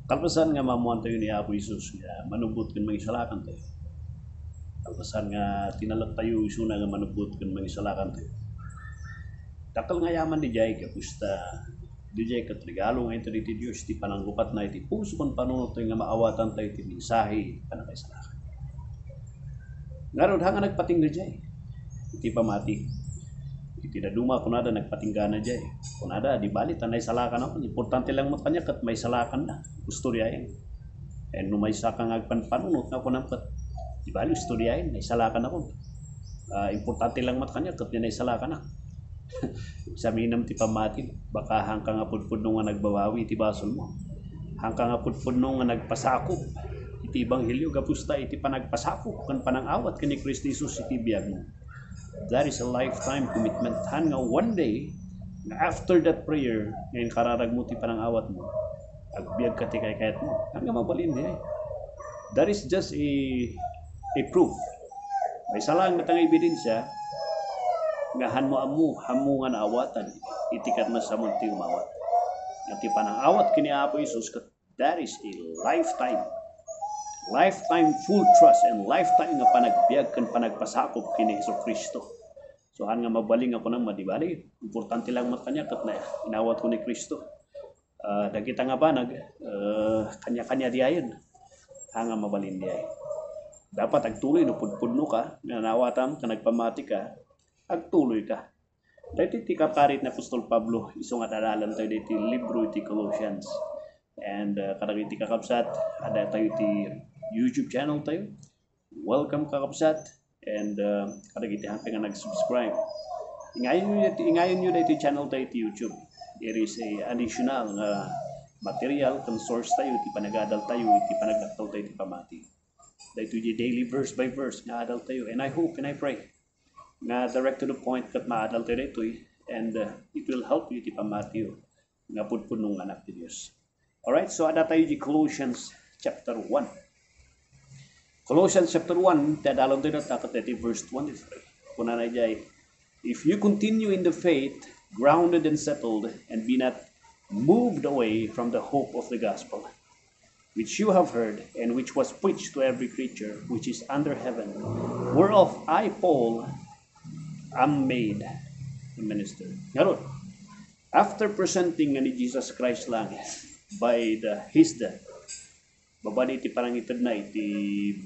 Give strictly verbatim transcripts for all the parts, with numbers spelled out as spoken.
Kalpasan nga maammoantayo ni Apo Jesus nga manubbot ken mangisalakantayo. Kalpasan nga tinalektayo isuna nga manubbot ken mangisalakantayo. Dakkel nga yaman diay, gapu ta diay ket regalo nga inted iti Dios ti panangrupatna iti puso ken panunotna nga maawatantayo ti mensahe ti panakaisalakan. Ngarud, haan nga nagpatingga diay iti pamati. Iti dadduma, kunada, nagpatinggana diay. Kunada, di bali ta naisalakanakon. Importante lang met kaniak ket maisalakanna. Istoryaen. And no maysa ka nga agpanpanunot nga kunam ket, di bali, istoryaen, naisalakanakon. Ah, importante lang met kaniak ket naisalakanna. Eksaminam ti pamati. Baka haanka nga pudpudno nga nagbabawi iti basolmo. Haanka nga pudpudno nga nagpasakop iti ebanghelio gapu ta iti panagpasakop ken panangawat ken ni Cristo Jesus iti biagmo. That is a lifetime commitment. Haan nga one day, nga after that prayer, nga inkararagmo ti panangawatmo, agbiagka ti kaykayatmo. Haan nga mabalin diay. That is just a, a proof. Maysa laeng met nga ebidensia nga haanmo ammo, haanmo nga naawatan iti ket nasamon ti umawat. Nga ti panangawat ken ni Apo Jesus ket that is a lifetime. Lifetime full trust and lifetime nga panagbiag ken panagpasakop ken ni Jesu-Cristo. So, haan nga mabalin nga kunam nga di bali, importante lang met kaniak ket na, inawatko ni Cristo. Ah, dagita nga banag, ah, kanya-kanya diayen. Haan nga mabalin diay. Dapat agtuloy no pudpudno ka, nga naawatam, ken nagpamati ka, agtuloy ka. Daytoy ti karkari ni Apostol Pablo, isu nga ad-adalantayo daytoy libro iti Colossians. And, ah, kadagiti kakabsat, adda tayo iti YouTube channel tayo. Welcome, kakabsat. And, ah, kadagiti haanpay nga nag-subscribe. Ingayonyo, ingayonyo daytoy channel tayo iti YouTube. There is a additional nga material ken source tayo iti panagadal tayo, iti panagdakkel tayo iti pamati. Daytoy di daily verse by verse nga adal tayo. And I hope and I pray nga direct to the point ket maadal tayo daytoy, and, uh, it will help you iti pamatiyo nga pudpudno nga anak ti Dios. Alright, so adda tayo di Colossians chapter one. Colossians chapter one, ti adalan tayo dayta ket iti verse twenty-three. Kunana diay, "If you continue in the faith, grounded and settled, and be not moved away from the hope of the gospel, which you have heard, and which was preached to every creature which is under heaven, whereof I, Paul, am made a minister." Ngarud, after presenting nga ni Jesus Christ lang by the, his death, babaen iti panangitedna iti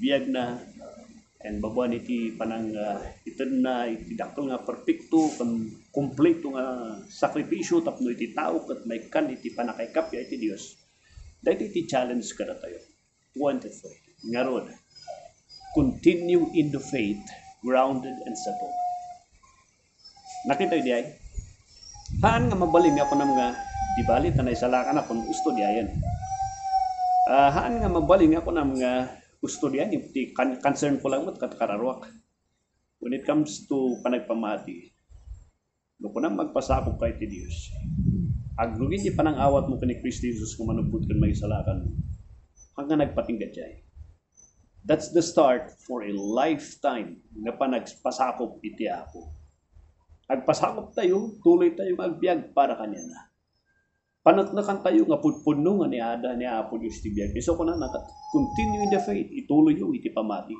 biagna, and babaen iti panang, ah, itedna iti dakkel nga perpekto ken kompleto nga sakripisio tapno iti tao ket maikkan iti pannakaikappia iti Dios. Daytoy ti challenge kadatayo. Twenty-three. Ngarud, continue in the faith, grounded and settled. Nakitayo diay? Haan nga mabalin nga kunam nga, di bali ta naisalakanakon, usto diayen. Ah, haan nga mabalin nga kunam nga, usto diayen, ti kan-, concern ko lang met ket kararuak. When it comes to panagpamati, no kunam agpasakop ka iti Dios, agrugi ti panangawatmo ken ni Cristo Jesus nga manubbot ken mangisalakan, haan nga nagpatingga diay. That's the start for a lifetime nga panagpasakop iti Apo. Agpasakop tayo, tuloy tayo nga agbiag para kaniana. Paneknekan tayo nga pudpudno nga ni ada ni Apo Dios ti biag. Isu kunana ket, "Continue in the faith," ituloyyo iti pamati.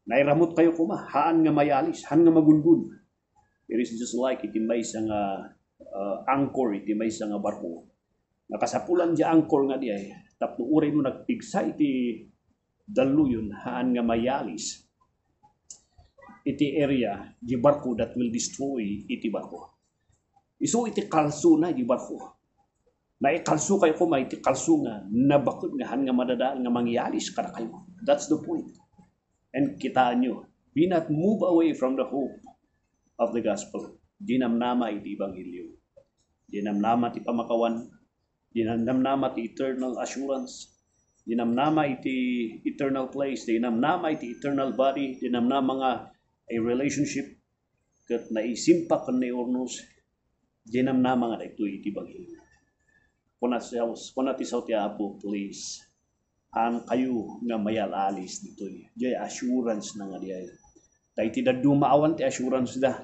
Nairamut kayo koma, haan nga mayalis, haan nga magungun. It is just like iti maysa nga, uh, anchor iti maysa nga barko. Nakasapulan di anchor nga diay, tapno uray no nagpigsa iti dalluyon, haan nga mayalis iti area di barko that will destroy iti barko. Isu iti kalsona di barko. Naikalso kayo koma iti kalso nga nabaked nga haan nga madadael nga mangyalis kadakayo. That's the point. And kitaenyo, be not moved away from the hope of the gospel. Di namnama iti ebanghelio. Di namnama ti pamakawan. Di namnama ti eternal assurance. Di namnama iti eternal place. Di namnama iti eternal body. Di namnama nga a relationship ket naisimpak ken naurnos. Di namnama nga daytoy iti ebanghelio. Kuna ti sao-, kuna ti sao ti Apo, please, haan kayo nga mayal-alis ditoy. Diay assurance na nga diay. Ta iti dadduma awan ti assurance da.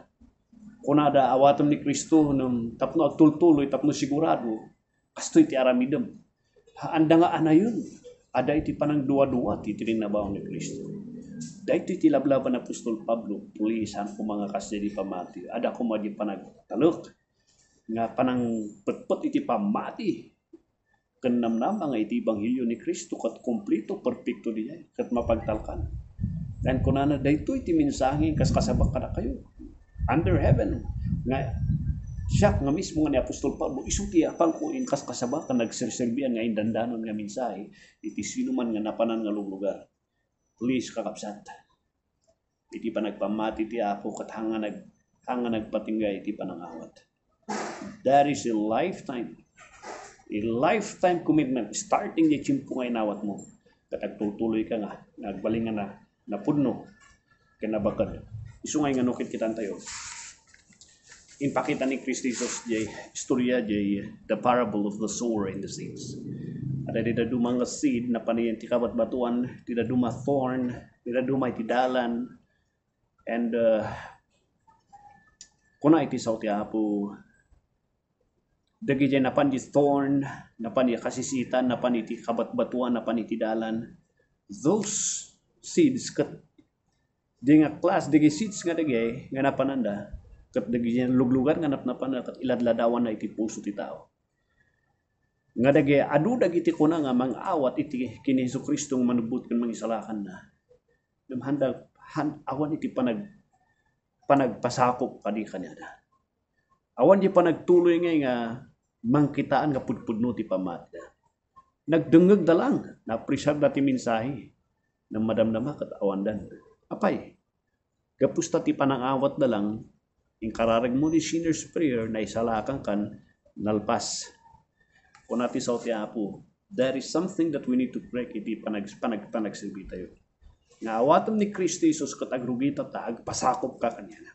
Kunada, awatem ni Cristo ngem tapno agtultuloy, tapno sigurado, kastoy ti aramidem. Haanda nga anayon, adda iti panangduadua ti tinabaon ni Cristo. Daytoy ti lablaban ni Apostol Pablo, please, saan koma nga kasdiay ti pammati. Adda koma di panagtalek nga panangpetpet iti pammati. Ken namnama nga iti ebanghelio ni Cristo ket kompleto, perpekto diay, ket mapagtalkan. Ken kunana, daytoy ti mensahe nga inkaskasabak kadakayo under heaven, nga siak nga mismo nga ni Apostol Pablo, isu ti apangko inkaskasabak ken nagserserbian nga indandanon nga mensahe iti sinuman nga napanan nga luglugar. Please, kakabsat, iti panagpammati ti Apo ket haan nga nag-, haan nga nagpatingga iti panangawat. That is a lifetime. A lifetime commitment. Starting ti tiempo nga inawatmo, ket agtultuloy ka nga, nga agbalin nga na, napudno ken nabaked. Isu nga inngano ket kitantayo, impakita ni Cristo Jesus jay istorya jay the parable of the sower and the seeds. Adda ti dadduma nga seed, napan iti kabatbatuan, ti dadduma thorn, ti dadduma iti dalan, and, uh, kuna iti sao ti Apo, dagiti napan iti thorn, napan iti kasisitan, napan iti kabatbatuan, napan iti dalan, those seeds ket di nga klas, dagiti seeds nga dagiti nga napananda, ket dagiti luglugar nga napnapanda, ket iladladawanna iti puso ti tao. Nga dagiti adu dagiti kuna nga mangawat iti ken ni Jesu-Cristo nga manubbot ken mangisalakanna. Ngem handa, han-, awan iti panag-, panagpasakop kadi kaniada. Awan di panagtuloy ngay nga mangkitaan nga pudpudno ti pammatida. Nagdengngegda lang, naapresiarda ti mensahe, ngem madamdama ket awandan. Apay, gapu ta ti panangawatda lang, inkararegmo ti sinner's prayer, naisalakankan, nalpas. Kuna ti sao ti Apo, there is something that we need to correct iti panag-, panag-, panagserbitayo. Nga awatem ni Cristo Jesus ket agrugita ta agpasakop ka kaniana.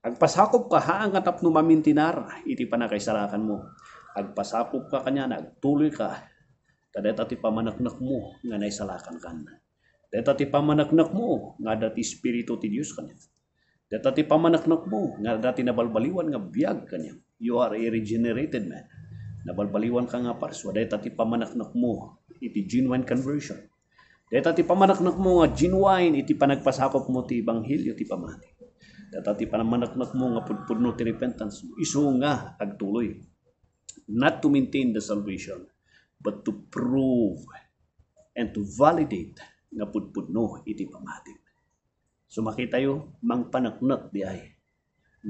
Agpasakop ka haan nga tapno mamintinar iti panakaisalakanmo. Agpasakop ka kaniana, agtuloy ka. Ta dayta ti pamaneknekmo nga naisalakankan. Dayta ti pamaneknekmo nga adda ti Espiritu ti Dios kaniam. Dayta ti pamaneknekmo nga adda ti nabalbaliwan nga biag kaniam. You are a regenerated man. Nabalbaliwan ka nga parsua. Dayta ti pamaneknekmo iti genuine conversion. Dayta ti pamaneknekmo nga genuine iti panagpasakopmo ti ebanghelio ti pammati. Dayta ti pamaneknekmo nga pudpudno ti repentance. Isu nga agtuloy. Not to maintain the salvation, but to prove and to validate nga pudpudno iti pammati. So, makitayo, mangpaneknek diay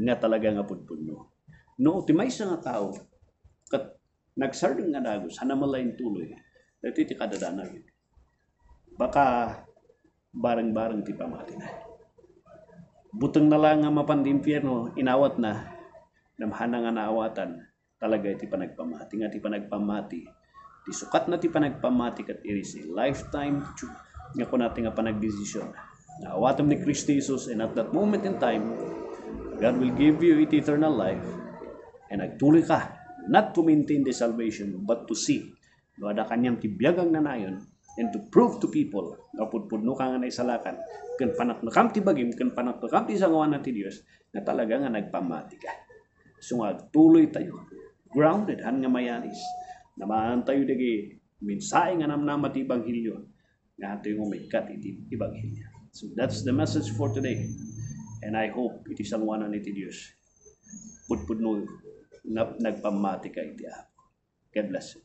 nga talaga nga pudpudno. No, ti maysa nga tao, ket nagsardeng nga dagus, haan a mallaing tuloy, daytoy ti kadadanag. Baka bareng-bareng ti pammatina. Butengna lang nga mapan ti impierno, inawatna, ngem haan a nga naawatan, talaga iti panagpammati, nga ti panagpammati, ti sukatna ti panagpammati ket it is a lifetime cho-, nga kunata nga panagdesisyon. Nga awatem ni Cristo Jesus, and at that moment in time, God will give you iti eternal life, and agtuloy ka, not to maintain the salvation, but to see no adda kaniam ti biag nga agnanayon, and to prove to people nga pudpudno ka nga naisalakan, ken paneknekam ti bagim, ken paneknekam ti sanguanan ti Dios, nga talaga nga nagpammati ka. So nga agtuloy tayo, grounded, haan nga mayanis. Namaan tayo dagiti mensahe nga namnama ti ebanghelio, nga haantayo nga umikkat iti ebanghelio. So that's the message for today. And I hope iti sanguanan iti Dios, pudpudno nga nagpammati ka iti Apo. God bless you.